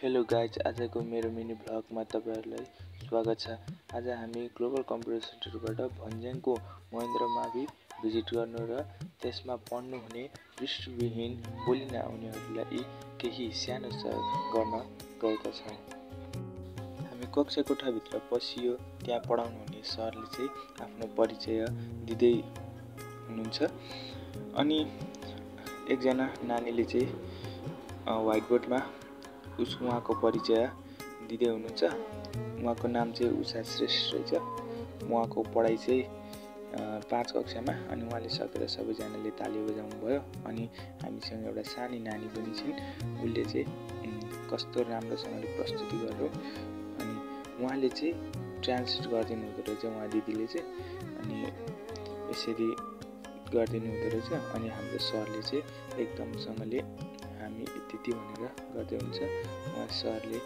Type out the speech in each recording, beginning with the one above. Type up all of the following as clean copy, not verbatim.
Hello guys, आजको मेरो mini भ्लगमा तपाईहरुलाई स्वागत छ। आज हामी ग्लोबल कम्प्युटर सेन्टरबाट भन्ज्याङको महेन्द्र मावि भिजिट गर्नु र त्यसमा पढ्नु हुने दृष्टिविहीन बोली नआउनेहरूलाई केही सानो सहयोग गर्न गएका छौं। हामी कक्षा कोठाभित्र पसियो। त्यहाँ पढाउनु हुने सरले चाहिँ आफ्नो परिचय दिँदै हुनुहुन्छ अनि एकजना नानीले चाहिँ व्हाइट बोर्डमा उहाँको परिचय दिँदै हुनुहुन्छ। उहाँको नाम चाहिँ उषा श्रेष्ठ रहेछ। उहाँको पढाइ चाहिँ 5 कक्षामा अनि उहाँले सकेर सबैजनाले ताली बजाउनु भयो। अनि हामीसँग एउटा सानी नानी पनि छिन्। उसले चाहिँ कस्तो राम्रोसँगले प्रस्तुति गर्यो अनि उहाँले चाहिँ ट्रान्सलेट गरिदिनु हुँदो रहेछ। उहाँ दिदीले चाहिँ अनि यसरी गरिदिनु हुँदो रहेछ। अनि हाम्रो सरले चाहिँ एकदमसँगले हामी त्यति भनेर गर्दै हुन्छ। उहाँ सरले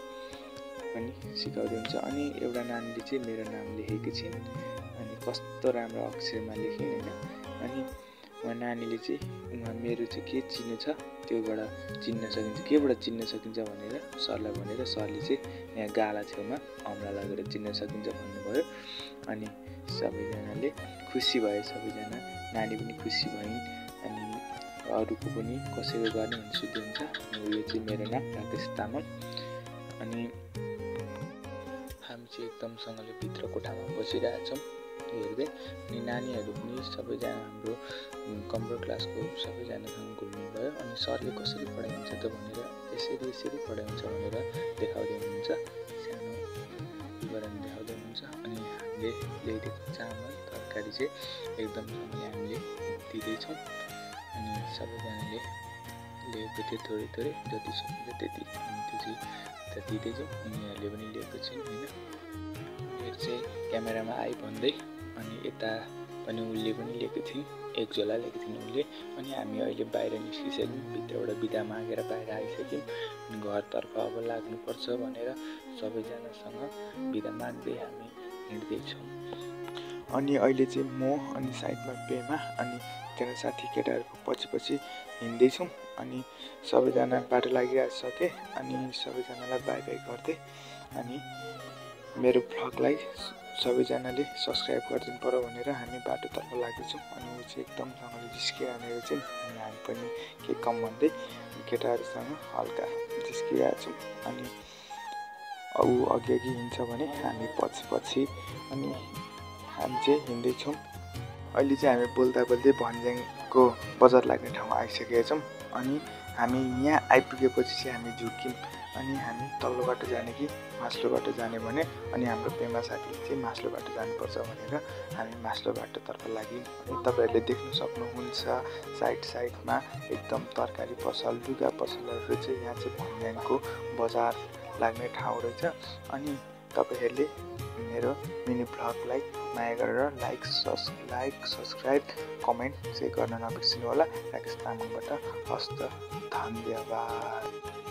पनि सिकाउँदै हुन्छ। अनि एउटा नानीले चाहिँ मेरो नाम लेखेकी छिन् अनि कस्तो राम्रो अक्षरमा लेखिन् हैन। अनि उहाँ नानीले चाहिँ उहाँ मेरो चाहिँ के चिन्ह छ त्योबाट चिन्न सकिन्छ, केबाट चिन्न सकिन्छ भनेर सरलाई भनेर सरले चाहिँ यहाँ गाला छेउमा अमला लगेर चिन्न सकिन्छ भन्नुभयो। अनि सबैजनाले खुसी भए, सबैजना नानी पनि खुसी भइन्। अनि अरूको पनि कसैको गर्ने भन्ने सुझाव हुन्छ। यो चाहिँ मेरो नाम राकेश तामाङ। अनि हामी चाहिँ एकदमसँगले भित्र कोठामा बसिरहेका छौँ हेर्दै। अनि नानीहरू पनि सबैजना हाम्रो कम्प्युटर क्लासको सबैजनासँग घुल्नु भयो। अनि सरले कसरी पढाइन्छ त भनेर यसरी पढाइन्छ भनेर देखाउँदै हुनुहुन्छ, सानो विवरण देखाउँदै हुनुहुन्छ। अनि हामीले ल्याइदिएको चामल तरकारी चाहिँ एकदमसँगले हामीले दिँदैछौँ। अनि सबैजनाले लिएको थियो थोरै जति सकिन्छ त्यति, अनि त्यो चाहिँ दिँदैछौँ। उनीहरूले पनि लिएको छिन् होइन। उनीहरू चाहिँ क्यामेरामा आइ भन्दै अनि यता पनि उसले पनि लिएको थिइन्, एक झोला लिएको थिइन् उसले। अनि हामी अहिले बाहिर निस्किसक्यौँ, भित्रबाट बिदा मागेर बाहिर आइसक्यौँ। अनि घरतर्फ अब लाग्नुपर्छ भनेर सबैजनासँग बिदा माग्दै हामी हिँड्दैछौँ। अनि अहिले चाहिँ म अनि साइडमा पेमा अनि एकजना साथी केटाहरूको पछि हिँड्दैछौँ। अनि सबैजना बाटो लागिसके अनि सबैजनालाई बाई बाई गर्दै अनि मेरो भ्लगलाई सबैजनाले सब्सक्राइब गरिदिनु पर्यो भनेर हामी बाटोतर्फ लाग्दैछौँ। अनि ऊ चाहिँ एकदमसँगले जिस्किरहेको चाहिँ अनि हामी पनि के कम भन्दै केटाहरूसँग हल्का जिस्किरहेको छौँ। अनि ऊ अघि हिँड्छ भने हामी पछि अनि हामी चाहिँ हिँड्दैछौँ। अहिले चाहिँ हामी बोल्दा भन्ज्याङको बजार लाग्ने ठाउँमा आइसकेका छौँ। अनि हामी यहाँ आइपुगेपछि चाहिँ हामी झुक्यौँ। अनि हामी तल्लो बाटो जाने कि मास्लो बाटो जाने भने अनि हाम्रो पेमा साथीले चाहिँ मास्लो बाटो जानुपर्छ भनेर हामी मास्लो बाटोतर्फ लाग्यौँ। अनि तपाईँहरूले देख्न सक्नुहुन्छ साइडमा एकदम तरकारी पसल, लुगा पसलहरू चाहिँ यहाँ चाहिँ भन्ज्याङको बजार लाग्ने ठाउँ रहेछ। अनि तपाईहरूले मेरो मिनी भ्लगलाई माया गरेर लाइक सब्सक्राइब कमेन्ट चाहिँ गर्न नबिर्सिनु होला। राकेश तामाङबाट हस्त धन्यवाद।